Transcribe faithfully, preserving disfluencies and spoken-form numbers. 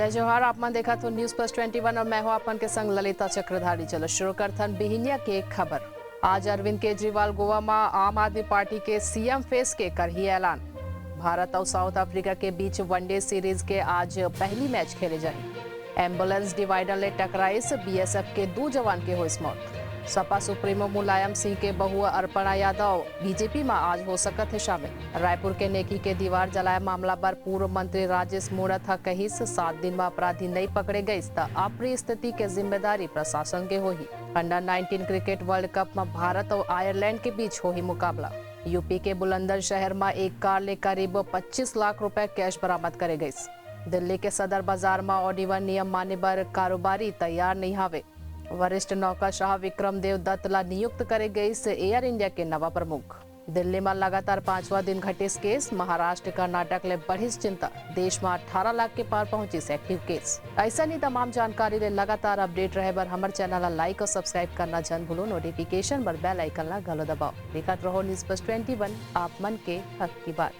जय जोहार, आप मन देखत हो News Plus Twenty One और मैं हूं आप मन के संग ललिता चक्रधारी। चलो शुरू करथन बिहिनिया के खबर। आज अरविंद केजरीवाल गोवा म आम आदमी पार्टी के सीएम फेस के करही ऐलान। भारत अउ साउथ अफ्रीका के बीच वनडे सीरीज के आज पहली मैच खेले जाही। एम्बुलेंस डिवाइडर ले टकराइस, बीएसएफ के दू जवान के होइस मौत। सपा सुप्रीमो मुलायम सिंह के बहू अर्पणा यादव बीजेपी म आज हो सकत हे शामिल। रायपुर के नेकी के दीवार जलाए मामला बर पूर्व मंत्री राजेश मूणत ह कहिस, सात दिन म अपराधी नइ पकड़े गइस त अप्रिय स्थिति के जिम्मेदारी प्रशासन के होही। Under nineteen cricket world cup म भारत अउ आयरलैंड के बीच होही मुकाबला। यूपी के बुलंदशहर म एक कार ले करीब पच्चीस लाख रुपए कैश बरामद करे गइस। दिल्ली के सदर बाजार म ऑड इवन नियम माने बर कारोबारी तैयार नइ हावे। वरिष्ठ नौकरशाह विक्रम देव दत्त ला नियुक्त करे गइस एयर इंडिया के नवा प्रमुख। दिल्ली म लगातार पांचवा दिन घटिस केस, महाराष्ट्र कर्नाटक ले बढ़िस चिंता, देश म अठारह लाख के पार पहुंचिस एक्टिव केस। अइसन ही तमाम जानकारी ले लगातार अपडेट रहे बर हमर चैनल ला लाइक और सब्सक्राइब करना झन भूलो, नोटिफिकेशन बर बेल आइकन ला घलो दबाओ। देखत रहो News Plus Twenty One, आप मन के हक की बात।